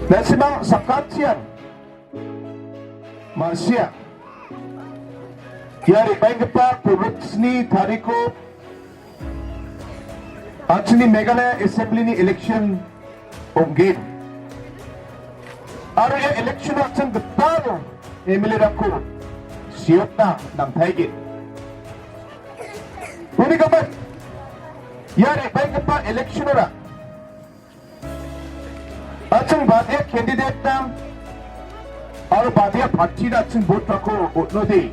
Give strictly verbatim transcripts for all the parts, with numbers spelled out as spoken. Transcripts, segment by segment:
Na·simang sakantian ma·sia ia re·baenggipa Covid sni tariko an·chingni Meghalaya Assembly-ni election ong·gen. Aro ia election-o an·ching gital M L A-rangko siatna nangtaigen. Uni gimin, ia re·baenggipa election-ora an·ching badia candidate-na aro badia party-na an·ching vote-rangko on·ode,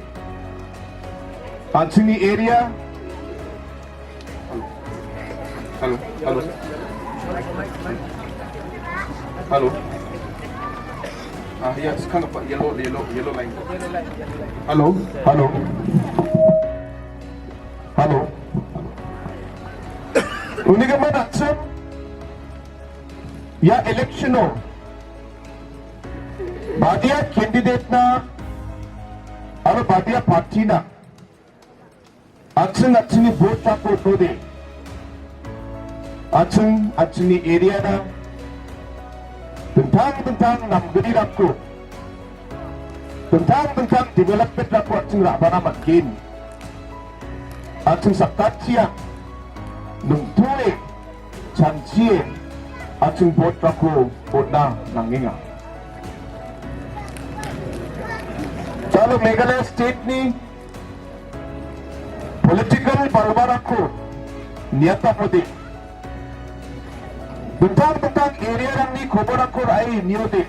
an·chingni area, hello, hello, hello. Ah, ia skanggipa yellow, yellow, yellow line. Hello, hello, hello. Uni gimin, an·ching ia election-o badia candidate-na aro badia party-na an·ching an·chingni vote-rangko on·ode, an·ching an·chingni area-na dingtang dingtang namgnirangko, dingtang dingtang development-rangko an·ching ra·bana man·gen. An·ching sakantian ningtoe chanchie an·ching vote-rangko on·na nangenga. Jalo Meghalaya State-ni political balwarangko niatamode, dingtang dingtang area-rangni koborangko ra·e niode,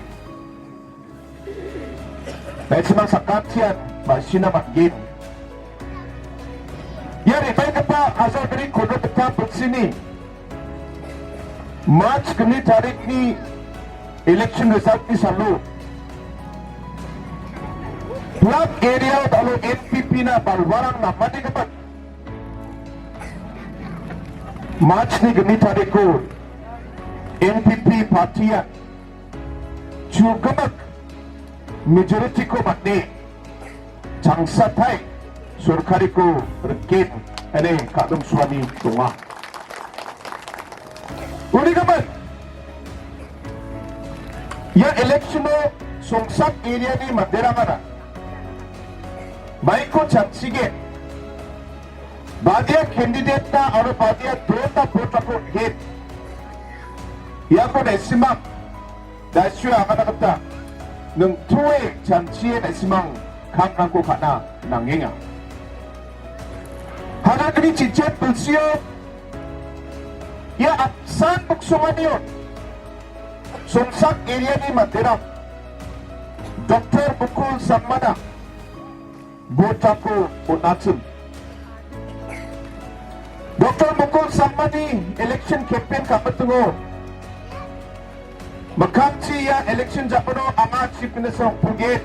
na·simang sakantian ma·sina man·gen. Ia re·baenggipa Azalgni Kodok Gittam Bilsini March gni tarikni election result-ni salo block area-o dalo N P P-na balwarang namanigimin March-ni gni tariko N P P party-a chu·gimik majority-ko man·e changsatai sorkariko rikgen ine ka·dongsoani donga. Uni gimin, ia election-o Songsak area-ni manderangara maiko chanchigen, badia candidate-na aro badia dona vote-rangko on·gen. Iako na·simang Dasio angana gita ningtoe chanchie na·simang kamrangko ka·na nangenga. Hagagni chichet bilsio ia apsan boksonganio Songsak area-ni manderang Doktor Mukul Sangmana vote-rangko on·achim. Doktor Mukul Sangmani election campaign ka·bitingo, mikkangchi ia election ja·mano anga Chief Minister ong·pilgen.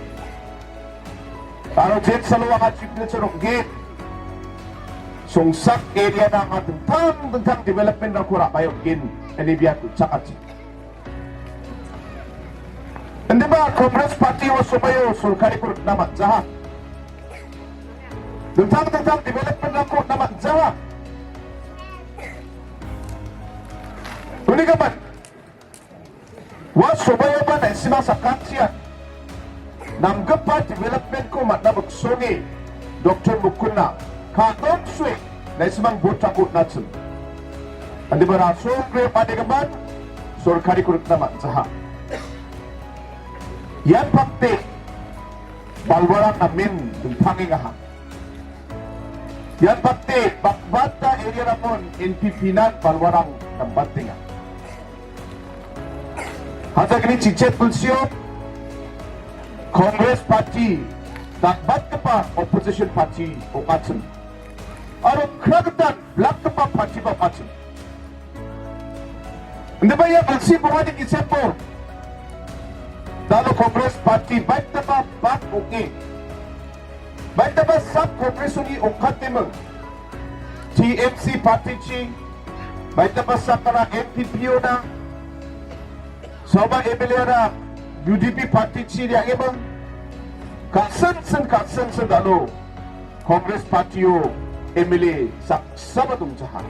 Aro jet salo anga Chief Minister ong·gen. Songsak area-na anga dingtang dingtang development-rangko ra·bae on·gen, ine bia ku·chakachim. Indiba Congress Party-o sobaio sorkariko rikna man·jaha. Dingtang dingtang development-rangko rikna man·jaha. Uni gimin, ua sobaioba na·simang sakantian namgipa development-ko man·na miksonge Doktor Mukulna ka·dongsoe na·simang vote-rangko on·achim. Indiba rasongre manigimin sorkariko rikna man·jaha. Ian pakte balwarang namen dingtangengaha. Ian pakte bakbata area-ramon N P P-nan balwarang nambatenga. Hajagni chichet bilsio Congress Party dakbatgipa opposition party ong·achim. Aro kragitan blakgipa party-ba ong·achim. Indiba ia bilsi bongani gisepo dalo Congress Party baitaba bak ong·e, baitaba sub Congress-oni ong·kateming, T M C party-chi, baitaba sakara N P P-ona, saoba M L A-ra U D P party-chi re·angeming, ka·sinsin ka·sinsin dalo Congress party-o M L A saksaba dongjaha.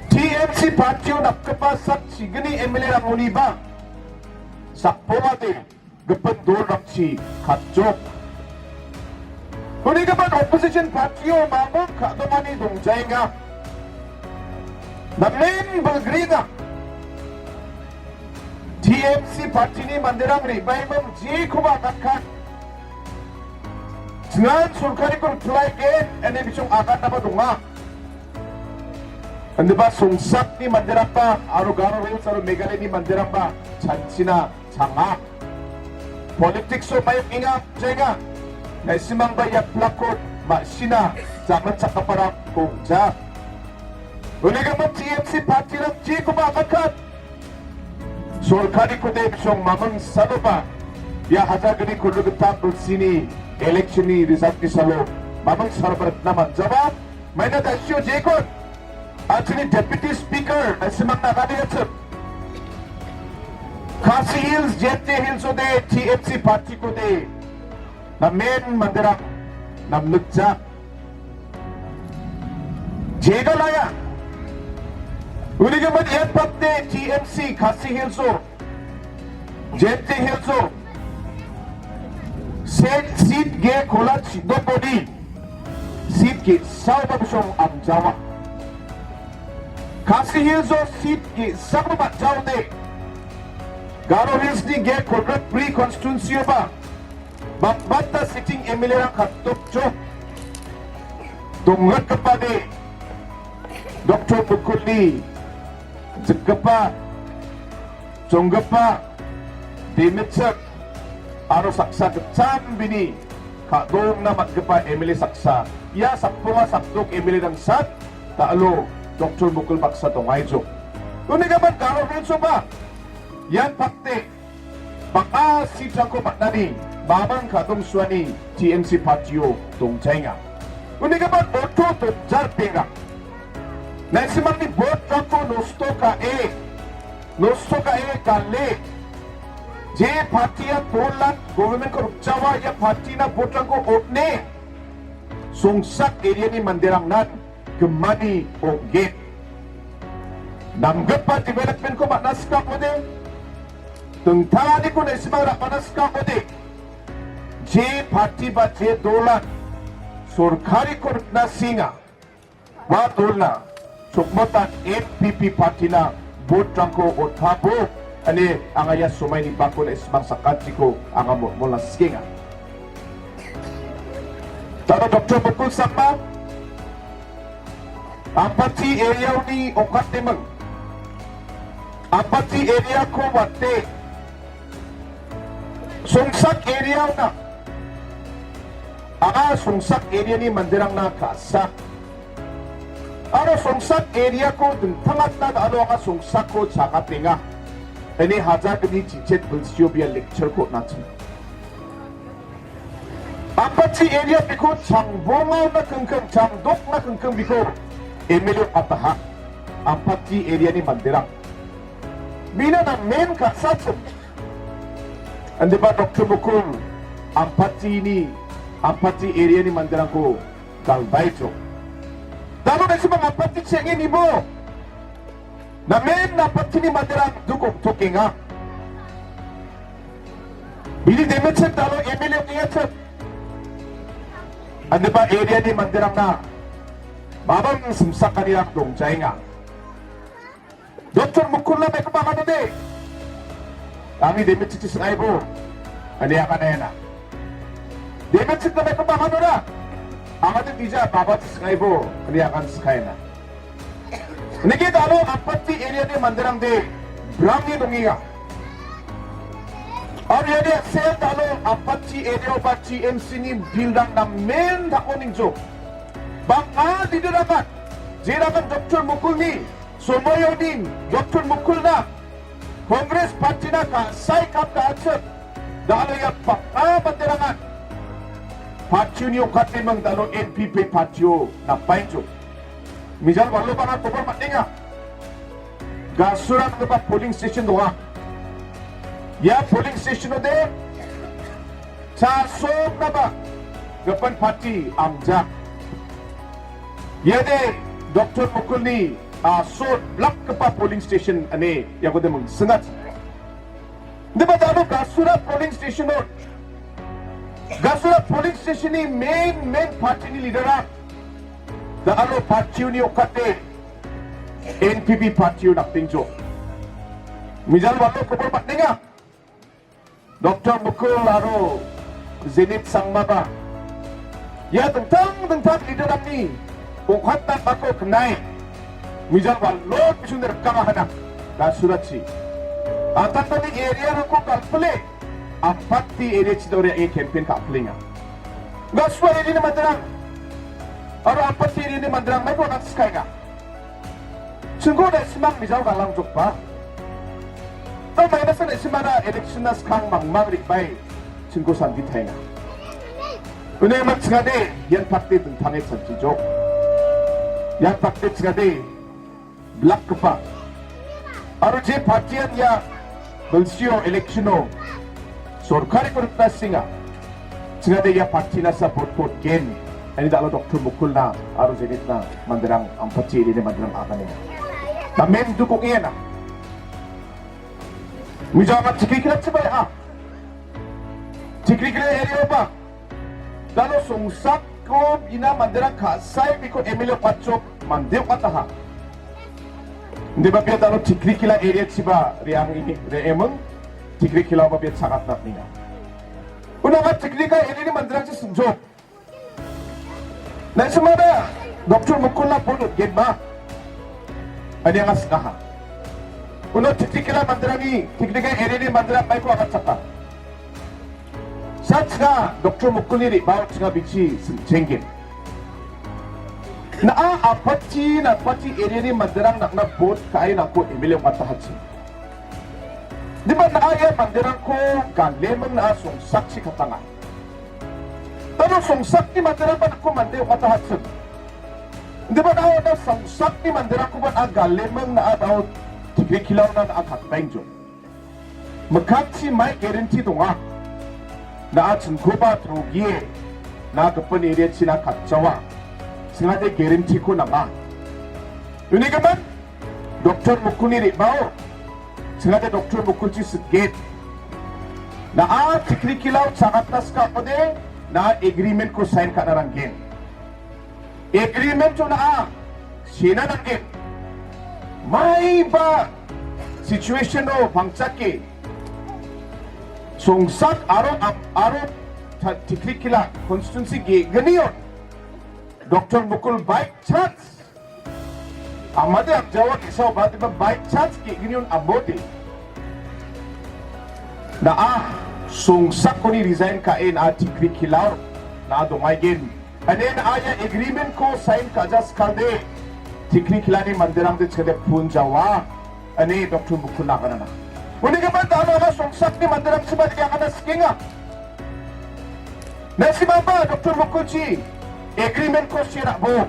T M C party-o napgipa sak chigni M L A-rangoni ba sakbongade gipin dolrangchi katjok. Unigimin opposition party-o mamung ka·dongani dongjaenga. Namen bilgrienga. T M C party-ni manderang re·baiming jekoba agatkan. Chingran sorkariko reply gen ine bisong agatnaba donga. Indiba Songsakni manderangba aro Garo Hills aro Meghalayani manderangba chanchina changa. Politics-o maiokenga jaenga. Na·simangba ia pilakko ma·sina jaman chakkaparang ong·ja. Unigimin T M C party-rang jekoba agatkan. Sorkarikode bisong mamung saloba ia hajar gni kolgrik gittam bilsini election-ni result-ni salo mamung saloba rikna man·jaba. Maina dasio jekon. An·chingni Deputy Speaker, na·simangna agade achim. Khasi Hills, Jaintia Hills-ode, T M C party-kode. Namen manderang, namnikja. Jegalaya. Unigimin ian pakte T M C Khasi Hills-o. Jaintia Hills-o. Seat, seat ge kola chi-, nobody. Seat ge saoba bisong amjawa. Khasi Hills-o seat ge saoba jaode. Garo Hills-ni ge kolgrik bri constituency-oba. Bang·bata sitting M L A-rang katokjok. Dongritgipade Doktor Mukulni jikgipa, jonggipa, demitsik aro saksa gitcham bini ka·dongna man·gipa M L A saksa. Ia sakbonga sakdok M L A-rangsan da·alo Doktor Mukul baksa dongaijok. Unigimin Garo Hills-oba ian pakte bang·a seat-rangko man·ani mamung ka·dongsuani T M C party-o dongjaenga. Unigimin oto dotjar penga. Na·simangni vote-rangko nosto ka·e, nosto ka·e gale. Je party-a dolan government-ko rikjawa ia party-na vote-rangko on·e. Songsak area-ni manderangnan gimani ong·gen. Namgipa development-ko man·na sikakode, dingtanganiko na·simang ra·bana sikakode, je party ba je dolan sorkariko rikna sienga, ua dolna chokmotan N P P party-na vote-rangko on·pabo, ine anga ia somaini bakon na·simang sakantiko anga molmolna sikenga. Tado Doktor Mukul Sangma, Ampati area-oni ong·katdiming. Ampati area-ko wate Songsak area-ona. Anga Songsak area-ni manderangna ka·sa. Aro Songsak area-ko dingtangatna aro anga Songsakko chagatenga. Ine hajar gni chichet bilsio bia lecture-ko on·achim. Ampati area biko changbongaona kingking, changdokna kingking biko M L A ong·ataha. Ampati area-ni manderang. Bina namen ka·sachim. Indiba Doktor Mukul Ampatini, Ampati area-ni manderangko galbaijok. Damo na·simang Ampati cheng·e nibo. Namen Ampatini manderang duk ong·tokenga. Bini demitsik da·alo M L A ong·engachim. Indiba area-ni manderangna mamung simsakanirang dongjaenga. Doktor Mukulna maikoba aganode. Angni demitsik sing·aibo. Ine aganena. Demitsikna maikoba aganora. Angade dija babachi sing·aibo. Ine agan sikaena. Nike da·alo Ampati area-ni manderangde brangni dongenga. Aro iade sel da·alo Ampati area-o ba T M C-ni bill-rang namen dako ningjo. Bang·a leader-rangan, jerangan Doktor Mukulni somoioni Doktor Mukulna Congress party-na ka·sai kam ka·achim. Da·alo ia bang·a manderangan party-oni ong·katdiming da·alo N P P party-o napainjo. Mijal walo bang·a kobor man·enga. Gasura dakgipa polling station donga. Ia polling station-ode chasongnaba gipin party amjak. Iade Doktor Mukulni a·sot blakgipa polling station ine iakode mingsingachim. Diba da·alo Gasura polling station-o, Gasura polling station-ni main, main party-ni leader-rang da·alo party-oni okate N P P party-o dakdengjo. Mijal walo kobor matnenga. Doktor Mukul aro Zenith Sangmaba ia dingtang dingtang leader-rangni ong·katna bako knai. Mijal walo bisung rikanga hana. Gasurachi. Atangkani area-rangko galpile. Ampati area-chi dore e campaign ka·pilenga. Gasua area-ni manderang. Aro Ampati area-ni manderang mai ko akan skainga. Chingko da·simang mijal galangjokba. Ta maina sa da·simara election-na skang mangmang rikbai chingko santi taina. Une mak chingade, ian party dingtang-e santi jok. Ian party chingade, blakgipa. Aro je party-an ia bilsio election-o sorkariko rikna singa. Chingade ia party-na support gen. Ani da·alo Doktor Mukulna aro Zenith-na manderang Ampati area-ni manderang aganenga. Namen dukung iana. Mijama chikri kila chibai ha. Chikri kila area ba. Da·alo Songsak ko ina manderang ka·sai biko M L A ong·atjok mande ong·ataha. Indiba bia da·alo Tikrikila area chiba re·ange re·eming, Tikrikila ba bia chagatna ninga. Unaba Tikrika area-ni manderangchi singjok. Na·simara Doktor Mukulna vote on·genba. Ani anga sikaha. Uno Tikrikila manderangni, Tikrika area-ni manderang maiko agatchaka. Sa chinga Doktor Mukulni re·bao chinga bichi singchenggen. Na·a Apachi, Napati area-ni manderang nang·na vote ka·e nangko M L A ong·atahachi. Diba na·a ia manderangko galeming na·a Songsakchi katanga. Tano Songsakni manderangba nangko mande ong·atahachim. Diba na·a ia Songsakni manderangkoba na·a galeming na·a dao Tikrikilaona na·a katbaengjok. Mikkangchi mai guarantee donga. Na·a chingkoba trogie, na·a gipin area-china katjawa. Singade guarantee-ko nanga. Unigimin, Doktor Mukulni re·bao, singade Doktor Mukulchi sitgen. Na·a Tikrikilao chagatna sika ong·ode, na·a agreement-ko sign ka·na nanggen. Agreement-ona a sena nanggen. Maiba situation-o pangchake Songsak aro ap-, aro ta-, Tikrikila constituency ge-, gnion Doktor Mukul by chance. Amade amjawa ke·sao ba, diba by chance ge·gnion ambode. Na·a Songsakoni resign ka·e na·a Tikrikilao na·a dongaigen. Ane na·a ia agreement-ko sign ka·jaskalde Tikrikilani manderangde chede pun jawa. Ane Doktor Mukul naganana. Unigimin da·alo anga Songsakni manderangchiba diagana sikenga. Na·simaba Doktor Mukulchi agreement-ko sirabo.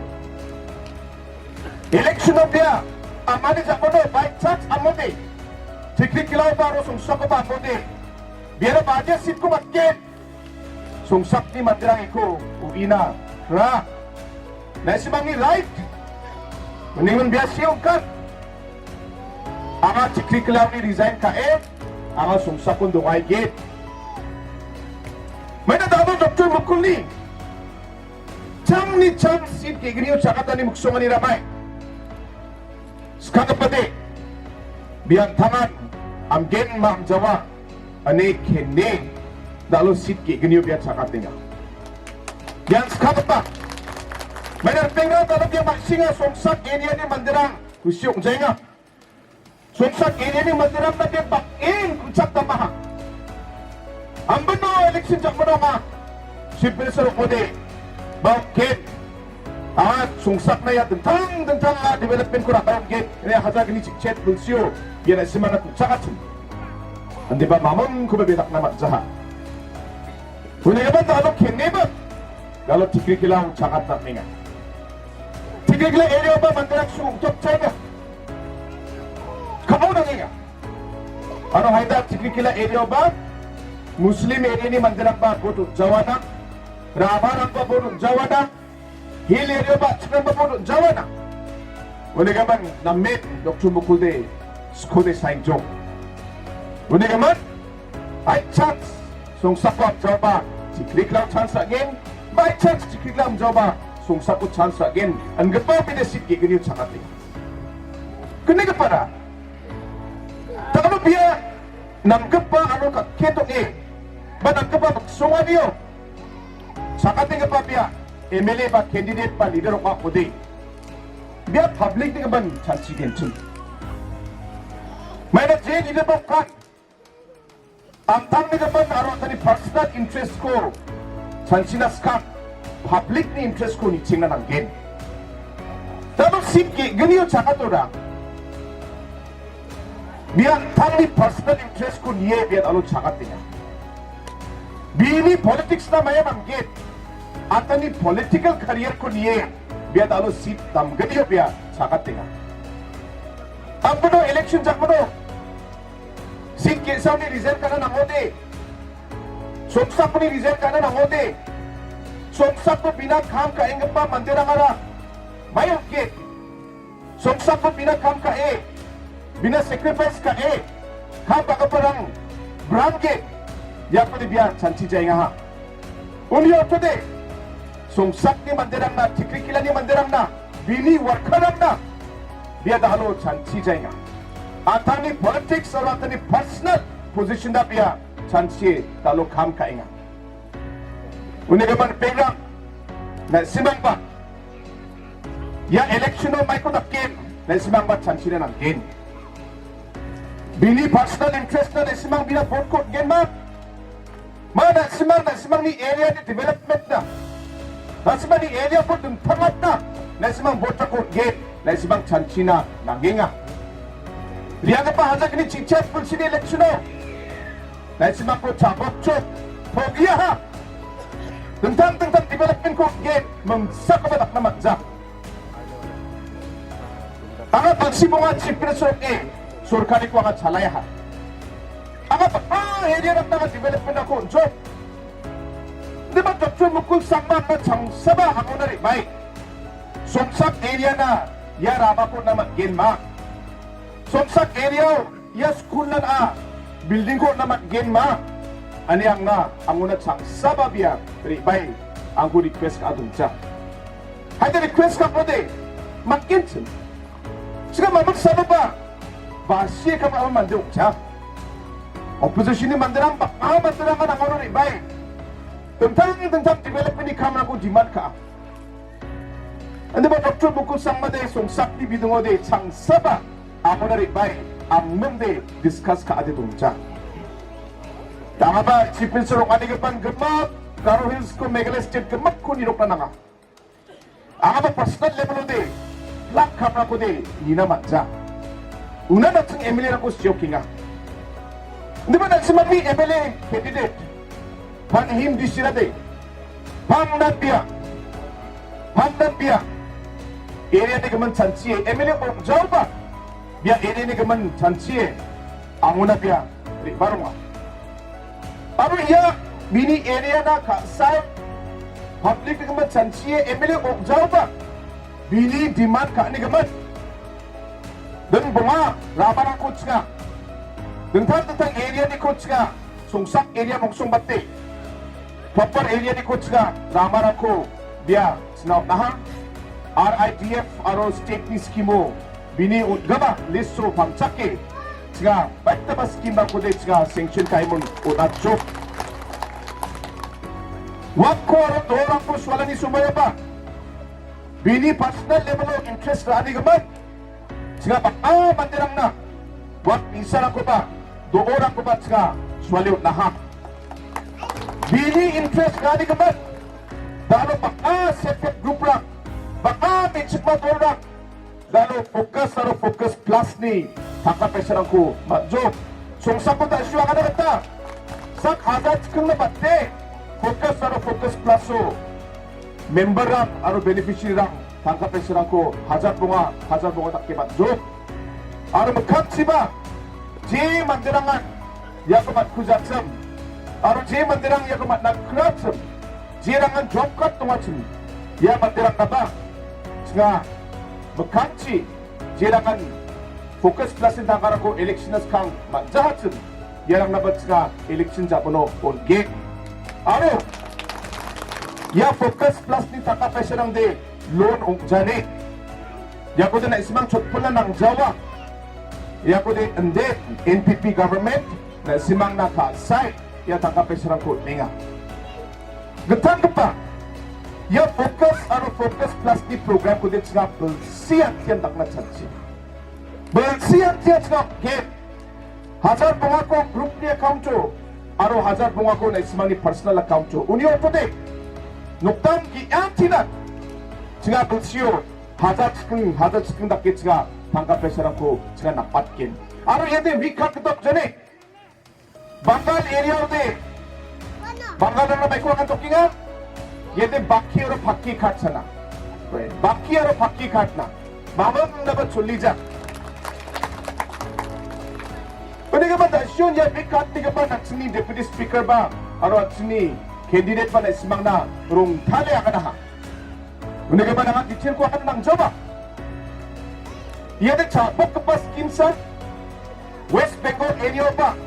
Election-o bia, amani jakono by chance amode. Tikrikilao ba aro Songsakoba amode. Biara badia seat-ko matgen. Songsakni manderang iko uina ra. Na·simangni right. Unigimin bia siongkan. Anga Tikrikilaoni resign ka·e, anga Songsakon dongaigen. Maina da·alo Doktor Mukulni. Changni chang seat ge·gnio chagatani miksongani ramai. Skangpade, bian tangan, amgen ma amjawa, ane kene, da·alo seat ge·gnio bian chagatenga. Bian skangpa. Maina ripengrang da·alo bian maksinga Songsak area-ni manderang kusi ong·jaenga. Songsak area-ni manderangna bia bang·en ku·chakdamaha. Ambino election jakmanoa. Chief Minister ong·ode. Bang·en. Anga Songsakna ia dingtang dingtang anga development-ko ra·baengen. Ia hajar gni chikchet bilsio. Ia na·simana ku·chakachim. Andiba mamingkoba bedakna man·jaha. Unigimin da·alo keneba. Da·alo Tikrikilao chagatna nanggenga. Tikrikila area-ba manderang sugukjok chaina. Ka·o nangenga. Aro haida Tikrikila area-ba Muslim area-ni manderangba vote on·jawana. Ramarangba vote on·jawana. Hill area-ba chikrangba vote on·jawana. Unigimin namen Doktor Mukulde skode saingjok. Unigimin By chance, Songsako amjaoba, Tikriklao chance ra·gen. By chance, Tikriklao amjaoba, Songsako chance ra·gen. Ingipa bide seat ge·gnio chakate. Knigipara. Tangno bia namgipa aro kakke tong·e. Ba namgipa miksonganio. Chakatenggipa bia M L A ba candidate ba leader ong·a ode. Bia public ni gimin chanchi genchim. Maina je leader ba kan. An·tangni gimin aro an·tangni personal interest-ko chanchina skang, public-ni interest-ko nichengna nanggen. Tamo seat ge·gnio chakatora. Bia an·tangni personal interest-ko nie bia alo chakatenga. Bini politics-na maia manggen. An·tangni political career-ko nie bia alo seat damgnio bia chakatenga. Ampono election jakmono. Seat ge·saoni resign ka·na nangode. Songsakoni resign ka·na nangode. Songsako bina kam ka·enggipa manderangara mai on·gen. Songsako bina kam ka·e. Bina sacrifice ka·e. Kam ka·giparang brangen. Iakode bia chanchi jaengaha. Uni ortode, Songsakni manderangna, Tikrikilani manderangna, bini workerrangna, bia dalo chanchi jaenga. An·tangni politics aro an·tangni personal position-na bia chanchi dalo kam ka·enga. Uni gimin ripengrang, na·simangba, ia election-o maiko dakgen, na·simangba chanchina nanggen. Bini personal interest-na na·simang bina vote-ko on·gen ma? Ma na·simang, na·simangni area-ni development-na. Na·simangni area-ko dingtangatna. Na·simang vote-ko on·gen. Na·simang chanchina nanggenga. Riagipa hajakni chichai pulsini election-o. Na·simangko cha·bokchok. Pogiaha. Dingtang dingtang development-ko on·gen. Mingsakoba dakna man·ja. Anga bilsi bonga chief minister ong·e sorkariko anga chalaiaha. Anga bang·a area-rangna anga development-ko on·jok. Indiba Doctor Mukul Sangma anga changsaba angona re·bae. Songsak area-na ia ramako on·na man·gen ma. Songsak area-o ia school-na a building-ko on·na man·gen ma. Ane angna angona changsaba bia re·bae angko request ka·a dongja. Haida request ka·ode, man·genchim. Siga mamit saboba, basie ka·ba mande ong·ja. Opposition-ni manderang bang·a manderangan angona re·bae. Dingtang dingtang development-ni kamrangko demand ka·a. Indiba Doctor Mukul Sangmade Songsakni bidingode changsaba angona re·bae, angmingde discuss ka·ade dongja. Dangaba chief minister ong·anigipan gimik, Garo Hills-ko Meghalaya state gimikko nirokna nanga. Angaba personal level-ode, lak kamrakode nina man·ja. Unan an·ching M L A-rangko siokenga. Indiba na·simangni M L A candidate, Panhim Disirade, Pangnan Bia, Pangnan Bia, area-ni gimin chanchie, M L A ong·jaoba, bia area-ni gimin chanchie, angona bia re·baronga. Aro ia bini area-na ka·sae public-ni gimin chanchie M L A ong·jaoba bini demand ka·ani gimin. Ding bonga ramarangko chinga. Dingtang dingtang area-niko chinga. Songsak area mongsongbate. Proper area-niko chinga. Ramarangko bia china on·aha. R I D F aro state-ni scheme-o bini on·gipa list-o pangchake chinga baitaba scheme-rangkode chinga sanction ka·emon on·achok. Wakko aro do·orangko sualani somoiaba bini personal level-o interest ra·ani gimin chinga bang·a manderangna wak bi·sarangkoba do·orangkoba chinga suale on·aha. Bini interest ra·ani gimin dalo bang·a self help group-rang, bang·a me·chikma dolrang, dalo Focus aro Focus Plus-ni tangka paisarangko man·jok. Songsako da·sio angana gita sak hajar chikkingna bate Focus aro Focus Plus-o member-rang aro beneficiary-rang tangka paisarangko hajar bonga, hajar bonga dake man·jok. Aro mikkangchiba je manderangan iako man·kujachim, aro je manderang iako man·na krachim, jerangan job card dongachim, ia manderangnaba chinga mikkangchi jerangan Focus Plus-ni tangkarangko election-na skang man·jahachim, Iarangna ba chinga election jabano on·gen. Aro ia Focus Plus-ni taka paisarangde loan ong·jani. Iakode na·simang chotpilna nangjawa. Iakode inde N P P government na·simangna ka·sae ia tangka paisarangko on·enga. Gitanggipa, ia Focus aro Focus Plus-ni programkode chinga bilsi antian dakna chanchi. Bilsi antian chinga gate. Hajar bongako group-ni account-o, aro hajar bongako na·simangni personal account-o. Uni ongode, nokdam ge·antinan, chinga bilsio, hajar chiking, hajar chiking dake chinga, tangka paisarangko chinga napatgen. Aro iade weak card gitokjani. Bangal area-ode, Bangalrangna baiko akan tokenga. Iade bakki aro pakki card sana. Bakki aro pakki card na. Mamang naba cholijak. Unigipa da·sion ia weak card-nigipa an·chingni Deputy Speaker ba, aro an·chingni candidate ba na·simangna rongtale aganaha. Unigipa nanga detail-ko akan nangjaoba. Iade cha·bokgipa scheme san, West Bengal area-oba,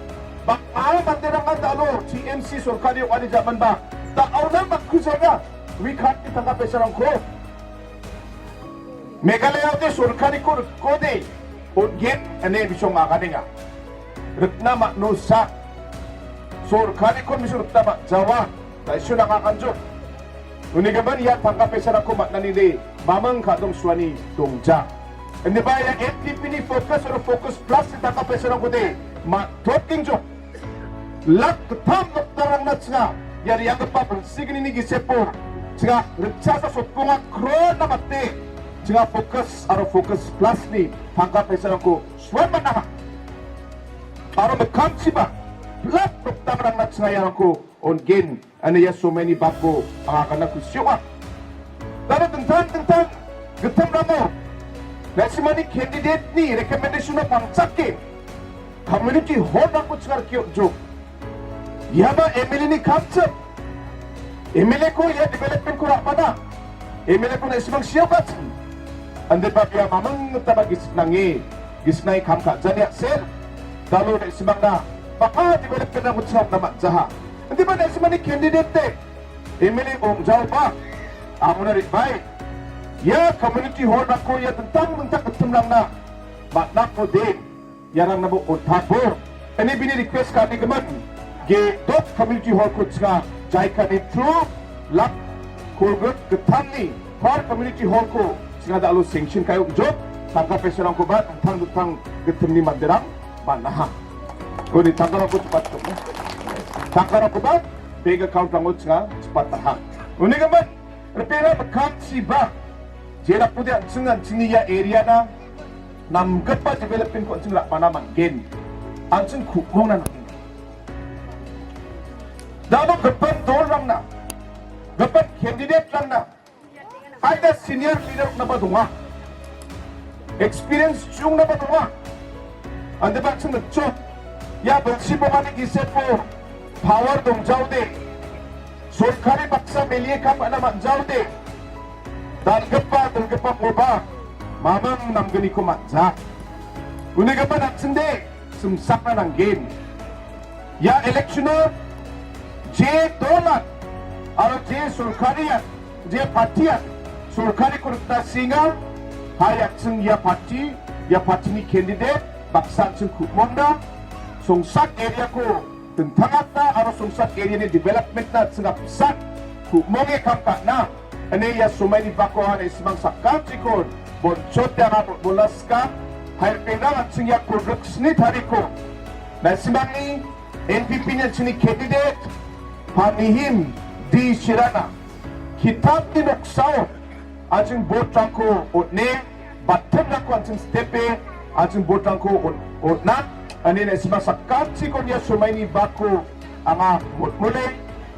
bang·a manderangan da·alo T M C sorkari ong·ani jamanba, da·aona makkujaenga, weak card-ni tangka paisarangko. Meghalaya-ode sorkariko rikode, on·gen ine bisong aganenga. Rikna man·osa. Sorkariko bisong rikna man·jawa. Da·sion anga aganjok. Unigimin ia tangka paisarangko man·anide mamang ka·dongsuani dongja. Indiba ia N P P-ni Focus aro Focus Plus-ni tangka paisarangkode man·tokengjok. Lak gittam nokdarangna chinga ia re·anggipa bilsignini gisepo chinga ritchasa sotbonga crore-na mate chinga Focus aro Focus Plus-ni tangka paisarangko suan man·aha. Aro mikkangchiba lak nokdangrangna chinga iarangko on·gen. Ane ia somaini bako anga agana kusi ong·a. Daro dingtang dingtang gittimrango na·simani candidate-ni recommendation-o pangchake community hall-rangko chinga rike on·jok. Iaba M L A-ni kamchim. M L A-ko ia development-ko ra·bana. M L A-ko na·simang siaokachim. Ande ba bia mamang gitaba gisik nange. Gisik nange kam ka·jani a·sel. Dalo na·simangna bang·a development-rangko chinga on·na man·jaha. Indiba na·simani candidate-de M L A ong·jaoba, angona re·bae. Ia community hall-rangko ia dingtang dingtang gittimrangna man·akode, iarangna bo on·tabo. Ine bini request ka·anigimin, ge dot community hall-ko chinga jaikani through lak kolgrik gittamni par community hall-ko chinga dalo sanction ka·e on·jok, tangka paisarangkoba dingtang dingtang gittimni manderang man·aha. Uni tangkarangko chipat-, tangkarangkoba bank account-rango chinga chipataha. Unigimin, ripena mikkangchiba, jelapode an·ching an·chingni ia area-na namgipa development-ko an·ching ra·bana man·gen. An·ching ku·mongna nanggen. Dano gipin dolrangna, gipin candidate-rangna, aida senior leader-naba donga. Experience chungnaba donga. Ande baksin mitchot. Ia bilsi bongani gisepo power dongjaode. Sorkari baksa melie kam ana man·jaode. Dal·gipa, dal·gipa moba mamang namgniko man·ja. Unigipa an·chingde simsakna nanggen. Ia election-o je dolan aro je sorkarian, je partian sorkariko rikna sienga, hai an·ching ia parti, ia partini candidate baksa an·ching ku·mongna, Songsak area-ko dingtangatna aro Songsak area-ni development-na an·ching apsan ku·monge kam ka·na. Ine ia somaini bako anga na·simang sakantikon bonchote anga bol-, bolaska. Hai ripengrang an·ching ia kolgrik sni tariko na·simangni N P P-ni an·chingni candidate Panihim D Shirana ki·tapni noksao an·ching vote-rangko on·e, battimrangko an·ching stepe, an·ching vote-rangko on-, on·na. Ane na·simang sakantikon ia somaini bako anga motmole,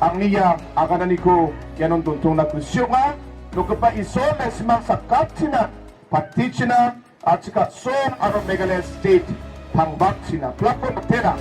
angni ia agananiko ianon dontongna kusi ong·a. Nokgipa Isol na·simang sakantina, patichina, achika som aro Meghalaya State pangbakchina. Platform tera.